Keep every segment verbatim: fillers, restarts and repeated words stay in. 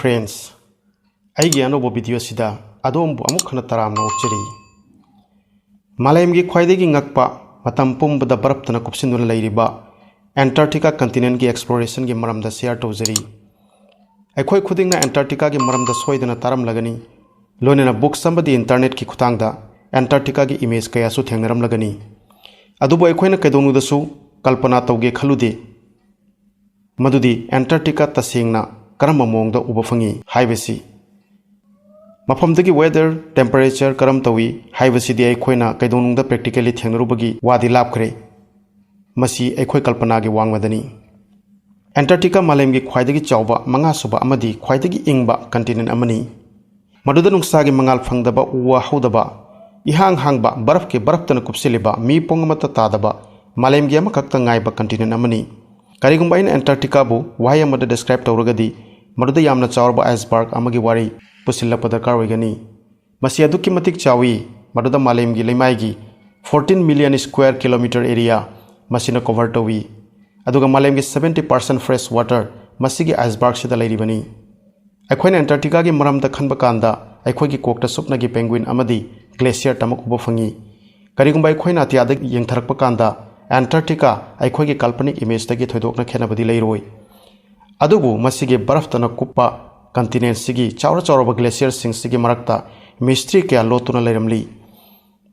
Friends, ꯑꯩꯒꯤ ꯑꯅꯧꯕ video ꯑꯁꯤꯗ ꯑꯗꯣꯝꯕꯨ ꯑꯃꯨꯛ ꯍꯟꯅ ꯇꯔꯥꯝꯅ ꯑꯣꯛꯆꯔꯤ꯫ ꯃꯥꯂꯦꯝꯒꯤ ꯈ꯭ꯋꯥꯏꯗꯒꯤ ꯉꯛꯄ, ꯃꯇꯝ ꯄꯨꯝꯕꯗ ꯕꯔꯐꯇꯅ ꯀꯨꯞꯁꯤꯟꯗꯨꯅ ꯂꯩꯔꯤꯕ Antarctica continentꯀꯤ explorationꯒꯤ ꯃꯔꯝꯗ share ꯇꯧꯖꯔꯤ꯫ ꯑꯩꯈꯣꯏ ꯈꯨꯗꯤꯡꯅ Antarcticaꯒꯤ ꯃꯔꯝꯗ ꯁꯣꯏꯗꯅ ꯇꯥꯔꯝꯂꯒꯅꯤ, ꯂꯣꯏꯅꯅ books ꯑꯃꯗꯤ internetꯀꯤ ꯈꯨꯠꯊꯥꯡꯗ Antarcticaꯒꯤ image ꯀꯌꯥꯁꯨ ꯊꯦꯡꯅꯔꯝꯂꯒꯅꯤ꯫ ꯑꯗꯨꯕꯨ ꯑꯩꯈꯣꯏꯅ ꯀꯩꯗꯧꯅꯨꯡꯗꯁꯨ ꯀꯜꯄꯅꯥ ꯇꯧꯒꯦ ꯈꯜꯂꯨꯗꯦ ꯃꯗꯨꯗꯤ Antarctica ꯇꯁꯦꯡꯅ ꯀꯔꯝꯕ ꯃꯑꯣꯡꯗ ꯎꯕ ꯐꯪꯉꯤ ꯍꯥꯏꯕꯁꯤ꯫ ꯃꯐꯝꯗꯨꯒꯤ weather, temperature ꯀꯔꯝ ꯇꯧꯏ ꯍꯥꯏꯕꯁꯤꯗꯤ ꯑꯩꯈꯣꯏꯅ ꯀꯩꯗꯧꯅꯨꯡꯗ practically ꯊꯦꯡꯅꯔꯨꯕꯒꯤ ꯋꯥꯗꯤ ꯂꯥꯞꯈ꯭ꯔꯦ꯫ ꯃꯁꯤ ꯑꯩꯈꯣꯏ ꯀꯜꯄꯅꯥꯒꯤ ꯋꯥꯡꯃꯗꯅꯤ꯫ Antarctica ꯃꯥꯂꯦꯝꯒꯤ ꯈ꯭ꯋꯥꯏꯗꯒꯤ ꯆꯥꯎꯕ, ꯃꯉꯥꯁꯨꯕ ꯑꯃꯗꯤ ꯈ꯭ꯋꯥꯏꯗꯒꯤ ꯏꯪꯕ continent ꯑꯃꯅꯤ꯫ ꯃꯗꯨꯗ ꯅꯨꯡꯁꯥꯒꯤ ꯃꯉꯥꯜ ꯐꯪꯗꯕ, ꯎ ꯋꯥ ꯍꯧꯗꯕ, ꯏꯍꯥꯡ ꯍꯥꯡꯕ, ꯕꯔꯐꯀꯤ ꯕꯔꯐꯇꯅ ꯀꯨꯞꯁꯤꯜꯂꯤꯕ, ꯃꯤ ꯄꯣꯡ ꯑꯃꯠꯇ ꯇꯥꯗꯕ, ꯃꯥꯂꯦꯝꯒꯤ ꯑꯃꯈꯛꯇ ꯉꯥꯏꯕ continent ꯑꯃꯅꯤ꯫ ꯀꯔꯤꯒꯨꯝꯕ ꯑꯩꯅ Antarcticaꯕꯨ ꯋꯥꯍꯩ ꯑꯃꯗ describe ꯇꯧꯔꯒꯗꯤ, ꯃꯗꯨꯗ ꯌꯥꯝꯅ ꯆꯥꯎꯔꯕ iceberg ꯑꯃꯒꯤ ꯋꯥꯔꯤ ꯄꯨꯁꯤꯜꯂꯛꯄ ꯗꯔꯀꯥꯔ ꯑꯣꯏꯒꯅꯤ꯫ ꯃꯁꯤ ꯑꯗꯨꯛꯀꯤ ꯃꯇꯤꯛ ꯆꯥꯎꯏ, ꯃꯗꯨꯗ ꯃꯥꯂꯦꯝꯒꯤ ꯂꯩꯃꯥꯏꯒꯤ fourteen million square kilometer area ꯃꯁꯤꯅ cover ꯇꯧꯏ꯫ ꯑꯗꯨꯒ ꯃꯥꯂꯦꯝꯒꯤ seventy percent fresh water ꯃꯁꯤꯒꯤ icebergꯁꯤꯗ ꯂꯩꯔꯤꯕꯅꯤ꯫ ꯑꯩꯈꯣꯏꯅ Antarcticaꯒꯤ ꯃꯔꯝꯗ ꯈꯟꯕ ꯀꯥꯟꯗ ꯑꯩꯈꯣꯏꯒꯤ ꯀꯣꯛꯇ ꯁꯨꯞꯅꯒꯤ penguin ꯑꯃꯗꯤ glacier ꯇꯃꯛ ꯎꯕ ꯐꯪꯉꯤ꯫ ꯀꯔꯤꯒꯨꯝꯕ ꯑꯩꯈꯣꯏꯅ ꯑꯇꯤꯌꯥꯗ ꯌꯦꯡꯊꯔꯛꯄ ꯀꯥꯟꯗ Antarctica ꯑꯩꯈꯣꯏꯒꯤ ꯀꯥꯜꯄꯅꯤꯛ imageꯇꯒꯤ ꯊꯣꯏꯗꯣꯛꯅ ꯈꯦꯠꯅꯕꯗꯤ ꯂꯩꯔꯣꯏ꯫ ꯑꯗꯨꯕꯨ ꯃꯁꯤꯒꯤ ꯕꯔꯐꯇꯅ ꯀꯨꯞꯄ continentꯁꯤꯒꯤ ꯆꯥꯎꯔ ꯆꯥꯎꯔꯕ glacierꯁꯤꯡꯁꯤꯒꯤ ꯃꯔꯛꯇ mystery ꯀꯌꯥ ꯂꯣꯠꯇꯨꯅ ꯂꯩꯔꯝꯂꯤ꯫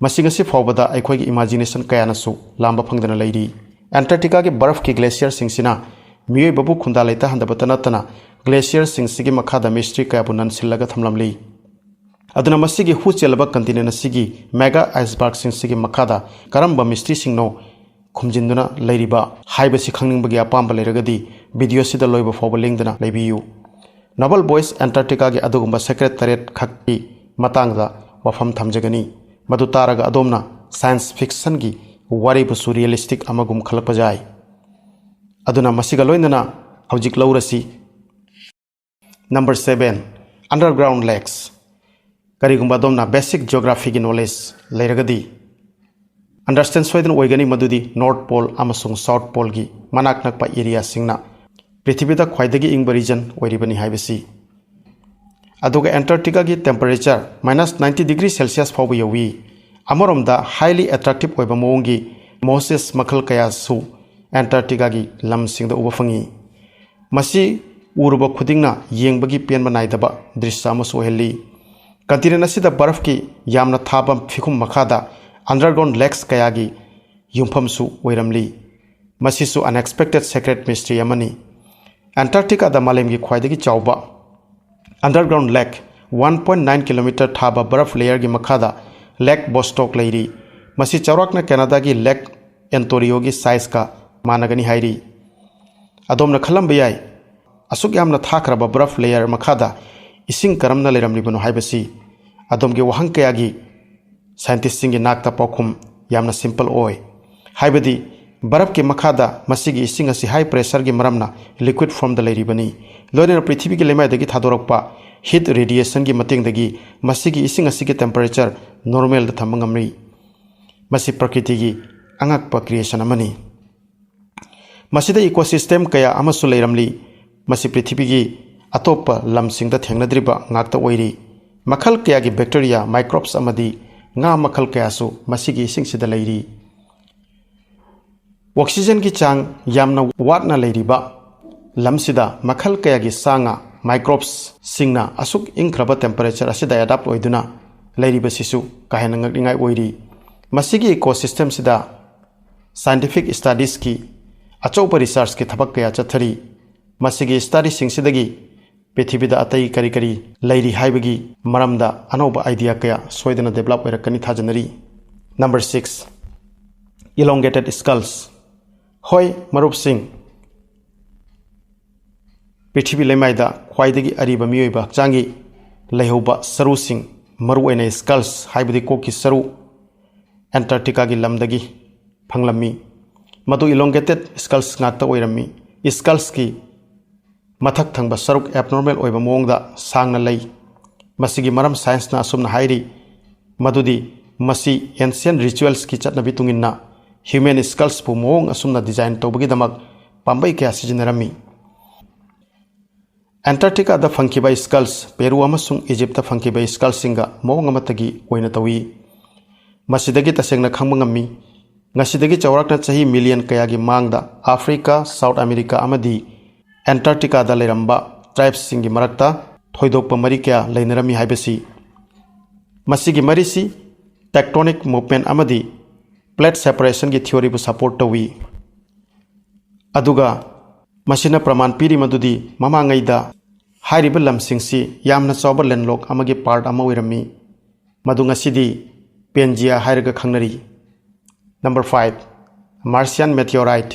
ꯃꯁꯤ ꯉꯁꯤ ꯐꯥꯎꯕꯗ ꯑꯩꯈꯣꯏꯒꯤ imagination ꯀꯌꯥꯅꯁꯨ ꯂꯥꯝꯕ ꯐꯪꯗꯅ ꯂꯩꯔꯤ꯫ Antarcticaꯒꯤ ꯕꯔꯐꯀꯤ glacierꯁꯤꯡꯁꯤꯅ ꯃꯤꯑꯣꯏꯕꯕꯨ ꯈꯨꯟꯗꯥ ꯂꯩꯇꯥꯍꯟꯗꯕꯇ ꯅꯠꯇꯅ, glacierꯁꯤꯡꯁꯤꯒꯤ ꯃꯈꯥꯗ mystery ꯀꯌꯥꯕꯨ ꯅꯟꯁꯤꯜꯂꯒ ꯊꯝꯂꯝꯂꯤ꯫ ꯑꯗꯨꯅ ꯃꯁꯤꯒꯤ ꯍꯨ ꯆꯦꯜꯂꯕ continent ꯑꯁꯤꯒꯤ mega icebergꯁꯤꯡꯁꯤꯒꯤ ꯃꯈꯥꯗ ꯀꯔꯝꯕ mysteryꯁꯤꯡꯅꯣ ꯈꯨꯝꯖꯤꯟꯗꯨꯅ ꯂꯩꯔꯤꯕ ꯍꯥꯏꯕꯁꯤ ꯈꯪꯅꯤꯡꯕꯒꯤ ꯑꯄꯥꯝꯕ ꯂꯩꯔꯒꯗꯤ, videoꯁꯤꯗ ꯂꯣꯏꯕ ꯐꯥꯎꯕ ꯂꯦꯡꯗꯅ ꯂꯩꯕꯤꯌꯨ꯫ Noble Voyage Antarcticaꯒꯤ ꯑꯗꯨꯒꯨꯝꯕ secret ꯇꯔꯦꯠ ꯈꯛꯀꯤ ꯃꯇꯥꯡꯗ ꯋꯥꯐꯝ ꯊꯝꯖꯒꯅꯤ꯫ ꯃꯗꯨ ꯇꯥꯔꯒ ꯑꯗꯣꯝꯅ science fictionꯒꯤ ꯋꯥꯔꯤꯕꯨꯁꯨ realistic ꯑꯃꯒꯨꯝ ꯈꯜꯂꯛꯄ ꯌꯥꯏ꯫ ꯑꯗꯨꯅ ꯃꯁꯤꯒ ꯂꯣꯏꯅꯅ ꯍꯧꯖꯤꯛ ꯂꯧꯔꯁꯤ꯫ Number seven, underground lakes꯫ ꯀꯔꯤꯒꯨꯝꯕ ꯑꯗꯣꯝꯅ basic geographyꯒꯤ knowledge ꯂꯩꯔꯒꯗꯤ, understand ꯁꯣꯏꯗꯅ ꯑꯣꯏꯒꯅꯤ ꯃꯗꯨꯗꯤ North Pole ꯑꯃꯁꯨꯡ South Poleꯒꯤ ꯃꯅꯥꯛ ꯅꯛꯄ areaꯁꯤꯡꯅ ꯄ꯭ꯔꯤꯊꯤꯕꯤꯗ ꯈ꯭ꯋꯥꯏꯗꯒꯤ ꯏꯪꯕ region ꯑꯣꯏꯔꯤꯕꯅꯤ ꯍꯥꯏꯕꯁꯤ꯫ ꯑꯗꯨꯒ Antarcticaꯒꯤ temperature minus ninety degree Celsius ꯐꯥꯎꯕ ꯌꯧꯏ꯫ ꯑꯃꯔꯣꯝꯗ highly attractive ꯑꯣꯏꯕ ꯃꯑꯣꯡꯒꯤ mosses ꯃꯈꯜ ꯀꯌꯥꯁꯨ Antarcticaꯒꯤ ꯂꯝꯁꯤꯡꯗ ꯎꯕ ꯐꯪꯏ꯫ ꯃꯁꯤ ꯎꯔꯨꯕ ꯈꯨꯗꯤꯡꯅ ꯌꯦꯡꯕꯒꯤ ꯄꯦꯟꯕ ꯅꯥꯏꯗꯕ ꯗ꯭ꯔꯤꯁ꯭ꯌ ꯑꯃꯁꯨ ꯑꯣꯏꯍꯜꯂꯤ꯫ Continent ꯑꯁꯤꯗ ꯕꯔꯐꯀꯤ ꯌꯥꯝꯅ ꯊꯥꯕ ꯐꯤꯈꯨꯝ ꯃꯈꯥꯗ underground lakes ꯀꯌꯥꯒꯤ ꯌꯨꯝꯐꯝꯁꯨ ꯑꯣꯏꯔꯝꯂꯤ꯫ ꯃꯁꯤꯁꯨ unexpected secret mystery ꯑꯃꯅꯤ꯫ Antarcticaꯗ ꯃꯥꯂꯦꯝꯒꯤ ꯈ꯭ꯋꯥꯏꯗꯒꯤ ꯆꯥꯎꯕ underground lake, one point nine kilometer ꯊꯥꯕ ꯕꯔꯐ layerꯒꯤ ꯃꯈꯥꯗ Lake Vostok ꯂꯩꯔꯤ꯫ ꯃꯁꯤ ꯆꯥꯎꯔꯥꯛꯅ Canadaꯒꯤ Lake Ontarioꯒꯤ sizeꯀ ꯃꯥꯟꯅꯒꯅꯤ ꯍꯥꯏꯔꯤ꯫ ꯑꯗꯣꯝꯅ ꯈꯜꯂꯝꯕ ꯌꯥꯏ, ꯑꯁꯨꯛ ꯌꯥꯝꯅ ꯊꯥꯈ꯭ꯔꯕ ꯕꯔꯐ layer ꯃꯈꯥꯗ ꯏꯁꯤꯡ ꯀꯔꯝꯅ ꯂꯩꯔꯝꯂꯤꯕꯅꯣ ꯍꯥꯏꯕꯁꯤ꯫ ꯑꯗꯣꯝꯒꯤ ꯋꯥꯍꯪ ꯀꯌꯥꯒꯤ scientistꯁꯤꯡꯒꯤ ꯅꯥꯛꯇ ꯄꯥꯎꯈꯨꯝ ꯌꯥꯝꯅ simple ꯑꯣꯏ꯫ ꯍꯥꯏꯕꯗꯤ, ꯕꯔꯐꯀꯤ ꯃꯈꯥꯗ ꯃꯁꯤꯒꯤ ꯏꯁꯤꯡ ꯑꯁꯤ high pressureꯒꯤ ꯃꯔꯝꯅ liquid formꯗ ꯂꯩꯔꯤꯕꯅꯤ꯫ ꯂꯣꯏꯅꯅ ꯄ꯭ꯔꯤꯊꯤꯕꯤꯒꯤ ꯂꯩꯃꯥꯏꯗꯒꯤ ꯊꯥꯗꯣꯔꯛꯄ heat radiationꯒꯤ ꯃꯇꯦꯡꯗꯒꯤ ꯃꯁꯤꯒꯤ ꯏꯁꯤꯡ ꯑꯁꯤꯒꯤ temperature normalꯗ ꯊꯝꯕ ꯉꯝꯂꯤ꯫ ꯃꯁꯤ ꯄ꯭ꯔꯀ꯭ꯔꯤꯇꯤꯒꯤ ꯑꯉꯛꯄ creation ꯑꯃꯅꯤ꯫ ꯃꯁꯤꯗ ecosystem ꯀꯌꯥ ꯑꯃꯁꯨ ꯂꯩꯔꯝꯂꯤ꯫ ꯃꯁꯤ ꯄ꯭ꯔꯤꯊꯤꯕꯤꯒꯤ ꯑꯇꯣꯞꯄ ꯂꯝꯁꯤꯡꯗ ꯊꯦꯡꯅꯗ꯭ꯔꯤꯕ ꯉꯥꯛꯇ ꯑꯣꯏꯔꯤ꯫ ꯃꯈꯜ ꯀꯌꯥꯒꯤ bacteria, microbes ꯑꯃꯗꯤ ꯉꯥ ꯃꯈꯜ ꯀꯌꯥꯁꯨ ꯃꯁꯤꯒꯤ ꯏꯁꯤꯡꯁꯤꯗ ꯂꯩꯔꯤ꯫ Oxygenꯒꯤ ꯆꯥꯡ ꯌꯥꯝꯅ ꯋꯥꯠꯅ ꯂꯩꯔꯤꯕ ꯂꯝꯁꯤꯗ ꯃꯈꯜ ꯀꯌꯥꯒꯤ ꯁꯥ ꯉꯥ, microbesꯁꯤꯡꯅ ꯑꯁꯨꯛ ꯏꯪꯈ꯭ꯔꯕ temperature ꯑꯁꯤꯗ adapt ꯑꯣꯏꯗꯨꯅ ꯂꯩꯔꯤꯕꯁꯤꯁꯨ ꯀꯥ ꯍꯦꯟꯅ ꯉꯛꯅꯤꯡꯉꯥꯏ ꯑꯣꯏꯔꯤ꯫ ꯃꯁꯤꯒꯤ ecosystemꯁꯤꯗ scientific studiesꯀꯤ ꯑꯆꯧꯕ researchꯀꯤ ꯊꯕꯛ ꯀꯌꯥ ꯆꯠꯊꯔꯤ꯫ ꯃꯁꯤꯒꯤ studyꯁꯤꯡꯁꯤꯗꯒꯤ ꯄ꯭ꯔꯤꯊꯤꯕꯤꯗ ꯑꯇꯩ ꯀꯔꯤ ꯀꯔꯤ ꯂꯩꯔꯤ ꯍꯥꯏꯕꯒꯤ ꯃꯔꯝꯗ ꯑꯅꯧꯕ idea ꯀꯌꯥ ꯁꯣꯏꯗꯅ develop ꯑꯣꯏꯔꯛꯀꯅꯤ ꯊꯥꯖꯅꯔꯤ꯫ Number six, elongated skulls꯫ ꯍꯣꯏ, ꯃꯔꯨꯞꯁꯤꯡ, ꯄ꯭ꯔꯤꯊꯤꯕꯤ ꯂꯩꯃꯥꯏꯗ ꯈ꯭ꯋꯥꯏꯗꯒꯤ ꯑꯔꯤꯕ ꯃꯤꯑꯣꯏꯕ ꯍꯛꯆꯥꯡꯒꯤ ꯂꯩꯍꯧꯕ ꯁꯔꯨꯁꯤꯡ, ꯃꯔꯨꯑꯣꯏꯅ skulls ꯍꯥꯏꯕꯗꯤ ꯀꯣꯛꯀꯤ ꯁꯔꯨ, Antarcticaꯒꯤ ꯂꯝꯗꯒꯤ ꯐꯪꯂꯝꯃꯤ꯫ ꯃꯗꯨ elongated skulls ꯉꯥꯛꯇ ꯑꯣꯏꯔꯝꯃꯤ꯫ Skullsꯀꯤ ꯃꯊꯛ ꯊꯪꯕ ꯁꯔꯨꯛ abnormal ꯑꯣꯏꯕ ꯃꯑꯣꯡꯗ ꯁꯥꯡꯅ ꯂꯩ꯫ ꯃꯁꯤꯒꯤ ꯃꯔꯝ scienceꯅ ꯑꯁꯨꯝꯅ ꯍꯥꯏꯔꯤ, ꯃꯗꯨꯗꯤ ꯃꯁꯤ ancient ritualsꯀꯤ ꯆꯠꯅꯕꯤ ꯇꯨꯡꯏꯟꯅ human skullsꯄꯨ ꯃꯑꯣꯡ ꯑꯁꯨꯝꯅ design ꯇꯧꯕꯒꯤꯗꯃꯛ ꯄꯥꯝꯕꯩ ꯀꯌꯥ ꯁꯤꯖꯤꯟꯅꯔꯝꯃꯤ꯫ ꯑꯦꯟꯇꯥꯔꯛꯇꯤꯀꯥꯗ ꯐꯪꯈꯤꯕ ꯁ꯭ꯀꯜꯁ ꯄꯦꯔꯨ ꯑꯃꯁꯨꯡ ꯏꯖꯤꯞꯇ ꯐꯪꯈꯤꯕ ꯁ꯭ꯀꯜꯁꯤꯡꯒ ꯃꯑꯣꯡ ꯑꯃꯠꯇꯒꯤ ꯑꯣꯏꯅ ꯇꯧꯏ꯫ ꯃꯁꯤꯗꯒꯤ ꯇꯁꯦꯡꯅ ꯈꯪꯕ ꯉꯝꯃꯤ, ꯉꯁꯤꯗꯒꯤ ꯆꯥꯎꯔꯥꯛꯅ ꯆꯍꯤ ꯃꯤꯂꯤꯌꯟ ꯀꯌꯥꯒꯤ ꯃꯥꯡꯗ ꯑꯥꯐ꯭ꯔꯤꯀꯥ, ꯁꯥꯎꯠ ꯑꯃꯦꯔꯤꯀꯥ ꯑꯃꯗꯤ ꯑꯦꯟꯇꯥꯔꯛꯇꯤꯀꯥꯗ ꯂꯩꯔꯝꯕ ꯇ꯭ꯔꯥꯏꯕꯁꯤꯡꯒꯤ ꯃꯔꯛꯇ ꯊꯣꯏꯗꯣꯛꯄ ꯃꯔꯤ ꯀꯌꯥ ꯂꯩꯅꯔꯝꯃꯤ ꯍꯥꯏꯕꯁꯤ꯫ ꯃꯁꯤꯒꯤ ꯃꯔꯤꯁꯤ ꯇꯦꯛꯇꯣꯅꯤꯛ ꯃꯨꯚꯃꯦꯟ ꯑꯃꯗꯤ ꯄ꯭ꯂꯦꯠ ꯁꯦꯄꯔꯦꯁꯟꯒꯤ ꯊꯤꯑꯣꯔꯤꯕꯨ ꯁꯄꯣꯔꯠ ꯇꯧꯏ꯫ ꯑꯗꯨꯒ ꯃꯁꯤꯅ ꯄ꯭ꯔꯃꯥꯟ ꯄꯤꯔꯤ ꯃꯗꯨꯗꯤ ꯃꯃꯥꯡꯉꯩꯗ ꯍꯥꯏꯔꯤꯕ ꯂꯝꯁꯤꯡꯁꯤ ꯌꯥꯝꯅ ꯆꯥꯎꯕ ꯂꯦꯟꯂꯣꯛ ꯑꯃꯒꯤ ꯄꯥꯔꯠ ꯑꯃ ꯑꯣꯏꯔꯝꯃꯤ, ꯃꯗꯨ ꯉꯁꯤꯗꯤ ꯄꯦꯟꯖꯤꯌꯥ ꯍꯥꯏꯔꯒ ꯈꯪꯅꯔꯤ꯫ Number five, Martian meteorite.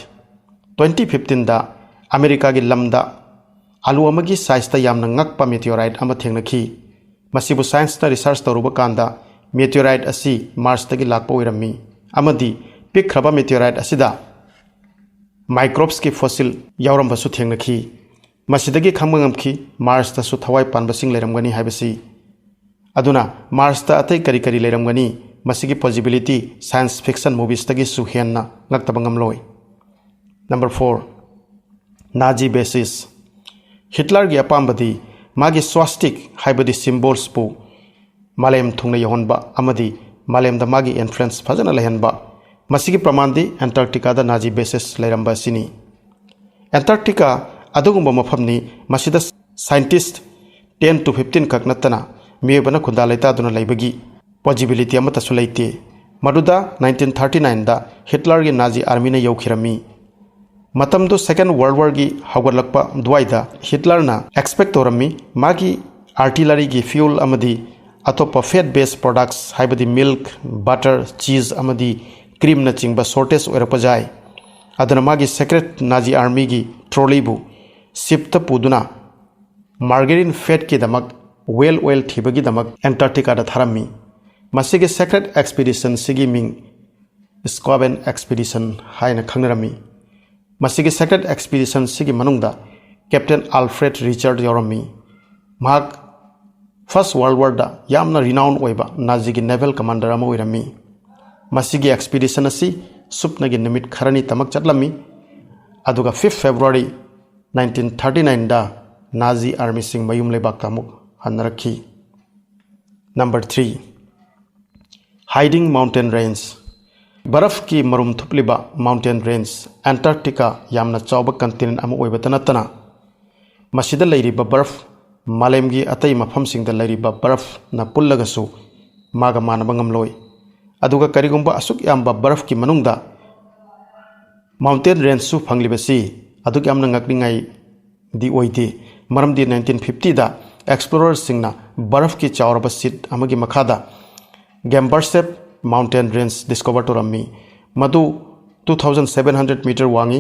Twenty ꯐꯤꯐꯇꯤꯟꯗ ꯑꯃꯦꯔꯤꯀꯥꯒꯤ ꯂꯝꯗ ꯑꯂꯨ ꯑꯃꯒꯤ ꯁꯥꯏꯖꯇ ꯌꯥꯝꯅ ꯉꯛꯄ ꯃꯦꯇꯤꯑꯣꯔꯥꯏꯠ ꯑꯃ ꯊꯦꯡꯅꯈꯤ꯫ ꯃꯁꯤꯕꯨ ꯁꯥꯏꯟꯁꯅ ꯔꯤꯁꯔꯆ ꯇꯧꯔꯨꯕ ꯀꯥꯟꯗ ꯃꯦꯇꯤꯑꯣꯔꯥꯏꯠ ꯑꯁꯤ ꯃꯥꯔꯁꯇꯒꯤ ꯂꯥꯛꯄ ꯑꯣꯏꯔꯝꯃꯤ ꯑꯃꯗꯤ ꯄꯤꯛꯈ꯭ꯔꯕ ꯃꯦꯇꯤꯑꯣꯔꯥꯏꯠ ꯑꯁꯤꯗ ꯃꯥꯏꯀ꯭ꯔꯣꯕꯁꯀꯤ ꯐꯣꯁꯤꯜ ꯌꯥꯎꯔꯝꯕꯁꯨ ꯊꯦꯡꯅꯈꯤ꯫ ꯃꯁꯤꯗꯒꯤ ꯈꯪꯕ ꯉꯝꯈꯤ ꯃꯥꯔꯁꯇꯁꯨ ꯊꯋꯥꯏ ꯄꯥꯟꯕꯁꯤꯡ ꯂꯩꯔꯝꯒꯅꯤ ꯍꯥꯏꯕꯁꯤ꯫ ꯑꯗꯨꯅ ꯃꯥꯔꯁꯇ ꯑꯇꯩ ꯀꯔꯤ ꯀꯔꯤ ꯂꯩꯔꯝꯒꯅꯤ? ꯃꯁꯤꯒꯤ ꯄꯣꯖꯤꯕꯤꯂꯤꯇꯤ ꯁꯥꯏꯟꯁ ꯐꯤꯛꯁꯟ ꯃꯨꯚꯤꯁꯇꯒꯤꯁꯨ ꯍꯦꯟꯅ ꯉꯛꯇꯕ ꯉꯝꯂꯣꯏ꯫ Number four, Nazi bases. ꯍꯤꯠꯂꯔꯒꯤ ꯑꯄꯥꯝꯕꯗꯤ ꯃꯥꯒꯤ ꯁ꯭ꯋꯥꯁꯇꯤꯛ ꯍꯥꯏꯕꯗꯤ ꯁꯤꯝꯕꯣꯜꯁꯄꯨ ꯃꯥꯂꯦꯝ ꯊꯨꯡꯅ ꯌꯧꯍꯟꯕ ꯑꯃꯗꯤ ꯃꯥꯂꯦꯝꯗ ꯃꯥꯒꯤ ꯏꯟꯐ꯭ꯂꯨꯌꯦꯟꯁ ꯐꯖꯅ ꯂꯩꯍꯟꯕ꯫ ꯃꯁꯤꯒꯤ ꯄ꯭ꯔꯃꯥꯟꯗꯤ ꯑꯦꯟꯇꯥꯔꯛꯇꯤꯀꯥꯗ ꯅꯥꯖꯤ ꯕꯦꯁꯤꯁ ꯂꯩꯔꯝꯕ ꯑꯁꯤꯅꯤ꯫ ꯑꯦꯟꯇꯥꯔꯛꯇꯤꯀꯥ ꯑꯗꯨꯒꯨꯝꯕ ꯃꯐꯝꯅꯤ, ꯃꯁꯤꯗ ꯁꯥꯏꯟꯇꯤꯁ ꯇꯦꯟ to ꯐꯤꯐꯇꯤꯟ ꯈꯛ ꯅꯠꯇꯅ ꯃꯤꯑꯣꯏꯕꯅ ꯈꯨꯟꯗꯥ ꯂꯩꯇꯥꯗꯨꯅ ꯂꯩꯕꯒꯤ ꯄꯣꯖꯤꯕꯤꯂꯤꯇꯤ ꯑꯃꯠꯇꯁꯨ ꯂꯩꯇꯦ꯫ ꯃꯗꯨꯗ ꯅꯥꯏꯟꯇꯤꯟ ꯊꯥꯔꯇꯤ ꯅꯥꯏꯟꯗ ꯍꯤꯠꯂꯔꯒꯤ ꯅꯥꯖꯤ ꯑꯥꯔꯃꯤꯅ ꯌꯧꯈꯤꯔꯝꯃꯤ꯫ ꯃꯇꯝꯗꯨ ꯁꯦꯀꯦꯟ ꯋꯥꯔꯜ ꯋꯥꯔꯒꯤ ꯍꯧꯒꯠꯂꯛꯄ ꯑꯗꯨꯋꯥꯏꯗ ꯍꯤꯠꯂꯔꯅ ꯑꯦꯛꯁꯄꯦꯛ ꯇꯧꯔꯝꯃꯤ, ꯃꯥꯒꯤ ꯑꯥꯔꯇꯤꯂꯔꯤꯒꯤ ꯐ꯭ꯌꯨꯜ ꯑꯃꯗꯤ ꯑꯇꯣꯞꯄ ꯐꯦꯠ ꯕꯦꯁ ꯄ꯭ꯔꯣꯗꯛꯁ ꯍꯥꯏꯕꯗꯤ ꯃꯤꯜꯛ, ꯕꯇꯔ, ꯆꯤꯖ ꯑꯃꯗꯤ ꯀ꯭ꯔꯤꯝꯅꯆꯤꯡꯕ ꯁꯣꯔꯇꯦꯖ ꯑꯣꯏꯔꯛꯄ ꯌꯥꯏ꯫ ꯑꯗꯨꯅ ꯃꯥꯒꯤ ꯁꯦꯀ꯭ꯔꯦꯠ ꯅꯥꯖꯤ ꯑꯥꯔꯃꯤꯒꯤ ꯇ꯭ꯔꯣꯂꯤꯕꯨ ꯁꯤꯞꯇ ꯄꯨꯗꯨꯅ ꯃꯥꯔꯒꯦꯔꯤꯟ ꯐꯦꯠꯀꯤꯗꯃꯛ ꯋꯦꯜ ꯑꯣꯏꯜ ꯊꯤꯕꯒꯤꯗꯃꯛ ꯑꯦꯟꯇꯥꯔꯛꯇꯤꯀꯥꯗ ꯊꯥꯔꯝꯃꯤ꯫ ꯃꯁꯤꯒꯤ ꯁꯦꯀ꯭ꯔꯦꯠ ꯑꯦꯛꯁꯄꯤꯗꯤꯁꯟꯁꯤꯒꯤ ꯃꯤꯡ ꯁ꯭ꯀꯣꯕꯦꯟ ꯑꯦꯛꯁꯄꯤꯗꯤꯁꯟ ꯍꯥꯏꯅ ꯈꯪꯅꯔꯝꯃꯤ꯫ ꯃꯁꯤꯒꯤ ꯁꯦꯀ꯭ꯔꯦꯠ ꯑꯦꯛꯁꯄꯤꯗꯤꯁꯟꯁꯤꯒꯤ ꯃꯅꯨꯡꯗ ꯀꯦꯞꯇꯦꯟ ꯑꯜꯐ꯭ꯔꯦꯗ ꯔꯤꯆꯥꯔꯗ ꯌꯥꯎꯔꯝꯃꯤ꯫ ꯃꯍꯥꯛ ꯐꯥꯔꯁ ꯋꯥꯔꯜ ꯋꯥꯔꯗ ꯌꯥꯝꯅ ꯔꯤꯅꯥꯎꯟ ꯑꯣꯏꯕ ꯅꯥꯖꯤꯒꯤ ꯅꯦꯚꯦꯜ ꯀꯃꯥꯟꯗꯔ ꯑꯃ ꯑꯣꯏꯔꯝꯃꯤ꯫ ꯃꯁꯤꯒꯤ ꯑꯦꯛꯁꯄꯤꯗꯤꯁꯟ ꯑꯁꯤ ꯁꯨꯞꯅꯒꯤ ꯅꯨꯃꯤꯠ ꯈꯔꯅꯤꯇꯃꯛ ꯆꯠꯂꯝꯃꯤ, ꯑꯗꯨꯒ ꯐꯤꯐ ꯐꯦꯕ꯭ꯔꯨꯋꯥꯔꯤ ꯅꯥꯏꯟꯇꯤꯟ ꯊꯥꯔꯇꯤ ꯅꯥꯏꯟꯗ ꯅꯥꯖꯤ ꯑꯥꯔꯃꯤꯁꯤꯡ ꯃꯌꯨꯝ ꯂꯩꯕꯥꯛꯇ ꯑꯃꯨꯛ ꯍꯟꯅꯔꯛꯈꯤ꯫ Number three, hiding mountain range꯫ ꯕꯔꯐꯀꯤ ꯃꯔꯨꯝ ꯊꯨꯞꯂꯤꯕ mountain range꯫ ꯑꯦꯟꯇꯥꯔꯛꯇꯤꯀꯥ ꯌꯥꯝꯅ ꯆꯥꯎꯕ continent ꯑꯃ ꯑꯣꯏꯕꯇ ꯅꯠꯇꯅ, ꯃꯁꯤꯗ ꯂꯩꯔꯤꯕ ꯕꯔꯐ ꯃꯥꯂꯦꯝꯒꯤ ꯑꯇꯩ ꯃꯐꯝꯁꯤꯡꯗ ꯂꯩꯔꯤꯕ ꯕꯔꯐꯅ ꯄꯨꯜꯂꯒꯁꯨ ꯃꯥꯒ ꯃꯥꯟꯅꯕ ꯉꯝꯂꯣꯏ꯫ ꯑꯗꯨꯒ ꯀꯔꯤꯒꯨꯝꯕ ꯑꯁꯨꯛ ꯌꯥꯝꯕ ꯕꯔꯐꯀꯤ ꯃꯅꯨꯡꯗ mountain rangeꯁꯨ ꯐꯪꯂꯤꯕꯁꯤ ꯑꯗꯨꯛ ꯌꯥꯝꯅ ꯉꯛꯅꯤꯡꯉꯥꯏꯗꯤ ꯑꯣꯏꯗꯦ, ꯃꯔꯝꯗꯤ nineteen fiftyꯗ explorerꯁꯤꯡꯅ ꯕꯔꯐꯀꯤ ꯆꯥꯎꯔꯕ sheet ꯑꯃꯒꯤ ꯃꯈꯥꯗ Gambarshep mountain range discover ꯇꯧꯔꯝꯃꯤ꯫ ꯃꯗꯨ two thousand seven hundred meter ꯋꯥꯡꯉꯤ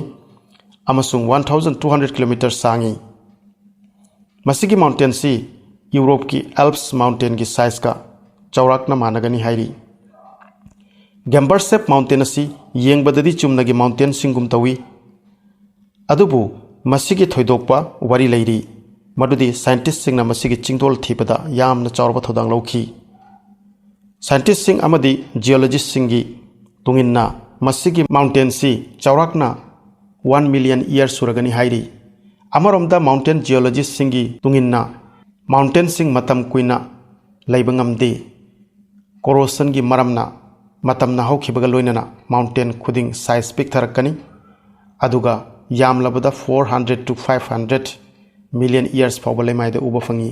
ꯑꯃꯁꯨꯡ one thousand two hundred kilometer ꯁꯥꯡꯉꯤ꯫ ꯃꯁꯤꯒꯤ mountainꯁꯤ ꯌꯨꯔꯣꯞꯀꯤ Alps mountainꯒꯤ sizeꯀ ꯆꯥꯎꯔꯥꯛꯅ ꯃꯥꯟꯅꯒꯅꯤ ꯍꯥꯏꯔꯤ꯫ Gambarshep mountain ꯑꯁꯤ ꯌꯦꯡꯕꯗꯗꯤ ꯆꯨꯝꯅꯒꯤ mountainꯁꯤꯡꯒꯨꯝ ꯇꯧꯏ, ꯑꯗꯨꯕꯨ ꯃꯁꯤꯒꯤ ꯊꯣꯏꯗꯣꯛꯄ ꯋꯥꯔꯤ ꯂꯩꯔꯤ, ꯃꯗꯨꯗꯤ scientistꯁꯤꯡꯅ ꯃꯁꯤꯒꯤ ꯆꯤꯡꯗꯣꯜ ꯊꯤꯕꯗ ꯌꯥꯝꯅ ꯆꯥꯎꯔꯕ ꯊꯧꯗꯥꯡ ꯂꯧꯈꯤ꯫ Scientistꯁꯤꯡ ꯑꯃꯗꯤ geologistꯁꯤꯡꯒꯤ ꯇꯨꯡꯏꯟꯅ ꯃꯁꯤꯒꯤ mountainꯁꯤ ꯆꯥꯎꯔꯥꯛꯅ one million year ꯁꯨꯔꯒꯅꯤ ꯍꯥꯏꯔꯤ꯫ ꯑꯃꯔꯣꯝꯗ mountain geologistꯁꯤꯡꯒꯤ ꯇꯨꯡꯏꯟꯅ mountainꯁꯤꯡ ꯃꯇꯝ ꯀꯨꯏꯅ ꯂꯩꯕ ꯉꯝꯗꯦ꯫ Corrosionꯒꯤ ꯃꯔꯝꯅ ꯃꯇꯝꯅ ꯍꯧꯈꯤꯕꯒ ꯂꯣꯏꯅꯅ mountain ꯈꯨꯗꯤꯡ size ꯄꯤꯛꯊꯔꯛꯀꯅꯤ, ꯑꯗꯨꯒ ꯌꯥꯝꯂꯕꯗ four hundred to five hundred million years ꯐꯥꯎꯕ ꯂꯩꯃꯥꯏꯗ ꯎꯕ ꯐꯪꯉꯤ꯫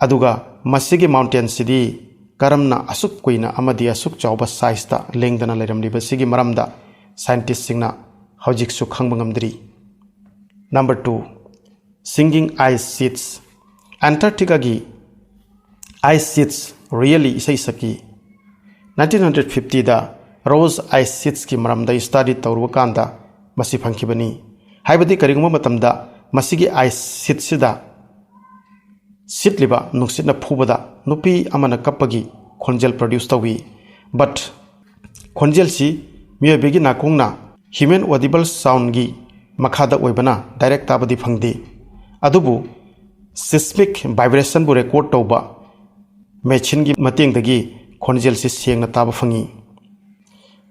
ꯑꯗꯨꯒ ꯃꯁꯤꯒꯤ mountainꯁꯤꯗꯤ ꯀꯔꯝꯅ ꯑꯁꯨꯛ ꯀꯨꯏꯅ ꯑꯃꯗꯤ ꯑꯁꯨꯛ ꯆꯥꯎꯕ sizeꯇ ꯂꯦꯡꯗꯅ ꯂꯩꯔꯝꯂꯤꯕꯁꯤꯒꯤ ꯃꯔꯝꯗ scientistꯁꯤꯡꯅ ꯍꯧꯖꯤꯛꯁꯨ ꯈꯪꯕ ꯉꯝꯗ꯭ꯔꯤ꯫ Number two, sinking ice sheets꯫ Antarcticaꯒꯤ ice sheets really ꯏꯁꯩ ꯁꯛꯈꯤ꯫ Nineteen hundred fiftyꯗ Roche ice sheetsꯀꯤ ꯃꯔꯝꯗ study ꯇꯧꯔꯨꯕ ꯀꯥꯟꯗ ꯃꯁꯤ ꯐꯪꯈꯤꯕꯅꯤ꯫ ꯍꯥꯏꯕꯗꯤ ꯀꯔꯤꯒꯨꯝꯕ ꯃꯇꯝꯗ ꯃꯁꯤꯒꯤ ice sheetꯁꯤꯗ ꯁꯤꯠꯂꯤꯕ ꯅꯨꯡꯁꯤꯠꯅ ꯐꯨꯕꯗ ꯅꯨꯄꯤ ꯑꯃꯅ ꯀꯞꯄꯒꯤ ꯈꯣꯟꯖꯦꯜ produce ꯇꯧꯏ꯫ But ꯈꯣꯟꯖꯦꯜꯁꯤ ꯃꯤꯑꯣꯏꯕꯒꯤ ꯅꯥꯀꯣꯡꯅ human audible soundꯒꯤ ꯃꯈꯥꯗ ꯑꯣꯏꯕꯅ direct ꯇꯥꯕꯗꯤ ꯐꯪꯗꯦ, ꯑꯗꯨꯕꯨ seismic vibrationꯕꯨ record ꯇꯧꯕ machineꯒꯤ ꯃꯇꯦꯡꯗꯒꯤ ꯈꯣꯟꯖꯦꯜꯁꯤ ꯁꯦꯡꯅ ꯇꯥꯕ ꯐꯪꯏ꯫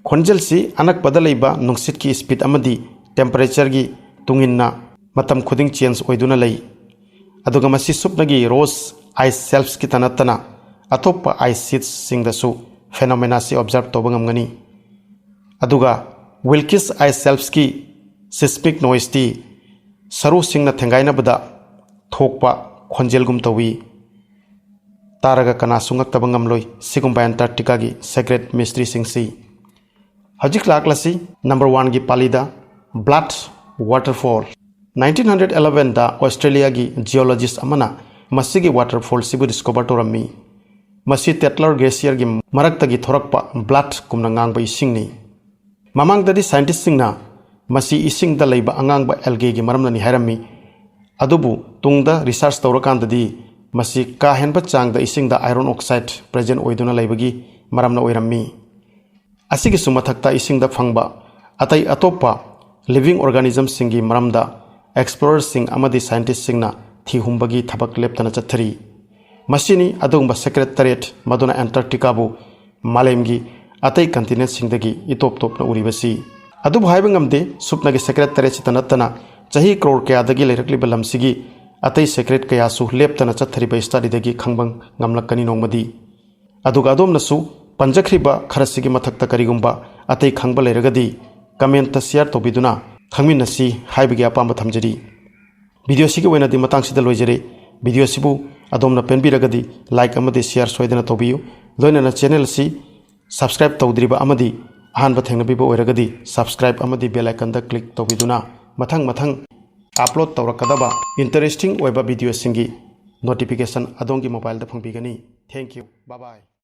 ꯈꯣꯟꯖꯦꯜꯁꯤ ꯑꯅꯛꯄꯗ ꯂꯩꯕ ꯅꯨꯡꯁꯤꯠꯀꯤ speed ꯑꯃꯗꯤ temperatureꯒꯤ ꯇꯨꯡꯏꯟꯅ ꯃꯇꯝ ꯈꯨꯗꯤꯡ ꯆꯦꯟꯖ ꯑꯣꯏꯗꯨꯅ ꯂꯩ꯫ ꯑꯗꯨꯒ ꯃꯁꯤ ꯁꯨꯞꯅꯒꯤ ꯔꯣꯁ ꯑꯥꯏꯁ ꯁꯦꯜꯐꯁꯀꯤꯇ ꯅꯠꯇꯅ ꯑꯇꯣꯞꯄ ꯑꯥꯏꯁ ꯁꯤꯠꯁꯁꯤꯡꯗꯁꯨ ꯐꯦꯅꯣꯃꯦꯅꯥꯁꯤ ꯑꯣꯕꯖꯥꯔꯕ ꯇꯧꯕ ꯉꯝꯒꯅꯤ꯫ ꯑꯗꯨꯒ ꯋꯤꯜꯀꯤꯁ ꯑꯥꯏꯁ ꯁꯦꯜꯐꯁꯀꯤ ꯁꯤꯁꯃꯤꯛ ꯅꯣꯏꯁꯇꯤ ꯁꯔꯨꯁꯤꯡꯅ ꯊꯦꯡꯒꯥꯏꯅꯕꯗ ꯊꯣꯛꯄ ꯈꯣꯟꯖꯦꯜꯒꯨꯝ ꯇꯧꯏ꯫ ꯇꯥꯔꯒ ꯀꯅꯥꯁꯨ ꯉꯛꯇꯕ ꯉꯝꯂꯣꯏ ꯁꯤꯒꯨꯝꯕ ꯑꯦꯟꯇꯥꯔꯛꯇꯤꯀꯥꯒꯤ ꯁꯦꯀ꯭ꯔꯦꯠ ꯃꯤꯁꯇ꯭ꯔꯤꯁꯤꯡꯁꯤ꯫ ꯍꯧꯖꯤꯛ ꯂꯥꯛꯂꯁꯤ ꯅꯝꯕꯔ ꯋꯥꯟꯒꯤ ꯄꯥꯂꯤꯗ, ꯕ꯭ꯂꯠ ꯋꯥꯇꯔꯐꯣꯜ꯫ ꯅꯥꯏꯟꯇꯤꯟ ꯍꯟꯗ꯭ꯔꯦꯠ ꯑꯦꯂꯚꯦꯟꯗ ꯑꯣꯁꯇ꯭ꯔꯦꯂꯤꯌꯥꯒꯤ ꯖꯤꯑꯣꯂꯣꯖꯤꯁ ꯑꯃꯅ ꯃꯁꯤꯒꯤ ꯋꯥꯇꯔꯐꯣꯜꯁꯤꯕꯨ ꯗꯤꯁꯀꯣꯚꯔ ꯇꯧꯔꯝꯃꯤ꯫ ꯃꯁꯤ ꯇꯦꯇꯂꯔ ꯒ꯭ꯂꯦꯁꯤꯌꯔꯒꯤ ꯃꯔꯛꯇꯒꯤ ꯊꯣꯔꯛꯄ ꯕ꯭ꯂꯠ ꯀꯨꯝꯅ ꯉꯥꯡꯕ ꯏꯁꯤꯡꯅꯤ꯫ ꯃꯃꯥꯡꯗꯗꯤ ꯁꯥꯏꯟꯇꯤꯁꯁꯤꯡꯅ ꯃꯁꯤ ꯏꯁꯤꯡꯗ ꯂꯩꯕ ꯑꯉꯥꯡꯕ ꯑꯦꯜꯒꯦꯒꯤ ꯃꯔꯝꯅꯅꯤ ꯍꯥꯏꯔꯝꯃꯤ꯫ ꯑꯗꯨꯕꯨ ꯇꯨꯡꯗ ꯔꯤꯁꯔꯆ ꯇꯧꯔꯀꯥꯟꯗꯗꯤ ꯃꯁꯤ ꯀꯥ ꯍꯦꯟꯕ ꯆꯥꯡꯗ ꯏꯁꯤꯡꯗ ꯑꯥꯏꯔꯣꯟ ꯑꯣꯛꯁꯥꯏꯗ ꯄ꯭ꯔꯦꯖꯦꯟ ꯑꯣꯏꯗꯨꯅ ꯂꯩꯕꯒꯤ ꯃꯔꯝꯅ ꯑꯣꯏꯔꯝꯃꯤ꯫ ꯑꯁꯤꯒꯤꯁꯨ ꯃꯊꯛꯇ ꯏꯁꯤꯡꯗ ꯐꯪꯕ ꯑꯇꯩ ꯑꯇꯣꯞꯄ ꯂꯤꯚꯤꯡ ꯑꯣꯔꯒꯥꯅꯤꯖꯝꯁꯤꯡꯒꯤ ꯃꯔꯝꯗ ꯑꯦꯛꯁꯄ꯭ꯂꯣꯔꯔꯁꯤꯡ ꯑꯃꯗꯤ ꯁꯥꯏꯟꯇꯤꯁꯁꯤꯡꯅ ꯊꯤꯍꯨꯝꯕꯒꯤ ꯊꯕꯛ ꯂꯦꯞꯇꯅ ꯆꯠꯊꯔꯤ꯫ ꯃꯁꯤꯅꯤ ꯑꯗꯨꯒꯨꯝꯕ ꯁꯦꯀ꯭ꯔꯦꯠ ꯇꯔꯦꯠ ꯃꯗꯨꯅ ꯑꯦꯟꯇꯥꯔꯛꯇꯤꯀꯥꯕꯨ ꯃꯥꯂꯦꯝꯒꯤ ꯑꯇꯩ ꯀꯟꯇꯤꯅꯦꯟꯠꯁꯤꯡꯗꯒꯤ ꯏꯇꯣꯞ ꯇꯣꯞꯅ ꯎꯔꯤꯕꯁꯤ꯫ ꯑꯗꯨꯕꯨ ꯍꯥꯏꯕ ꯉꯝꯗꯦ, ꯁꯨꯞꯅꯒꯤ ꯁꯦꯀ꯭ꯔꯦꯠ ꯇꯔꯦꯠꯁꯤꯇ ꯅꯠꯇꯅ ꯆꯍꯤ ꯀ꯭ꯔꯣꯔ ꯀꯌꯥꯗꯒꯤ ꯂꯩꯔꯛꯂꯤꯕ ꯂꯝꯁꯤꯒꯤ ꯑꯇꯩ ꯁꯦꯀ꯭ꯔꯦꯠ ꯀꯌꯥꯁꯨ ꯂꯦꯞꯇꯅ ꯆꯠꯊꯔꯤꯕ ꯁ꯭ꯇꯗꯤꯗꯒꯤ ꯈꯪꯕ ꯉꯝꯂꯛꯀꯅꯤ ꯅꯣꯡꯃꯗꯤ꯫ ꯑꯗꯨꯒ ꯑꯗꯣꯝꯅꯁꯨ ꯄꯟꯖꯈ꯭ꯔꯤꯕ ꯈꯔꯁꯤꯒꯤ ꯃꯊꯛꯇ ꯀꯔꯤꯒꯨꯝꯕ ꯑꯇꯩ ꯈꯪꯕ ꯂꯩꯔꯒꯗꯤ ꯀꯃꯦꯟꯠꯇ ꯁꯤꯌꯔ ꯇꯧꯕꯤꯗꯨꯅ ꯈꯪꯃꯤꯟꯅꯁꯤ ꯍꯥꯏꯕꯒꯤ ꯑꯄꯥꯝꯕ ꯊꯝꯖꯔꯤ꯫ ꯚꯤꯗꯤꯑꯣꯁꯤꯒꯤ ꯑꯣꯏꯅꯗꯤ ꯃꯇꯥꯡꯁꯤꯗ ꯂꯣꯏꯖꯔꯦ꯫ ꯚꯤꯗꯤꯑꯣꯁꯤꯕꯨ ꯑꯗꯣꯝꯅ ꯄꯦꯟꯕꯤꯔꯒꯗꯤ ꯂꯥꯏꯛ ꯑꯃꯗꯤ ꯁꯤꯌꯔ ꯁꯣꯏꯗꯅ ꯇꯧꯕꯤꯌꯨ꯫ ꯂꯣꯏꯅꯅ ꯆꯦꯅꯦꯜ ꯑꯁꯤ ꯁꯕꯁꯀ꯭ꯔꯥꯏꯕ ꯇꯧꯗ꯭ꯔꯤꯕ ꯑꯃꯗꯤ ꯑꯍꯥꯟꯕ ꯊꯦꯡꯅꯕꯤꯕ ꯑꯣꯏꯔꯒꯗꯤ ꯁꯕꯁꯀ꯭ꯔꯥꯏꯕ ꯑꯃꯗꯤ ꯕꯦꯜ ꯑꯥꯏꯀꯟꯗ ꯀ꯭ꯂꯤꯛ ꯇꯧꯕꯤꯗꯨꯅ ꯃꯊꯪ ꯃꯊꯪ ꯑꯞꯂꯣꯗ ꯇꯧꯔꯛꯀꯗꯕ ꯏꯟꯇꯔꯦꯁꯇꯤꯡ ꯑꯣꯏꯕ ꯚꯤꯗꯤꯑꯣꯁꯤꯡꯒꯤ ꯅꯣꯇꯤꯐꯤꯀꯦꯁꯟ ꯑꯗꯣꯝꯒꯤ ꯃꯣꯕꯥꯏꯜꯗ ꯐꯪꯕꯤꯒꯅꯤ꯫ Thank you. Bye bye.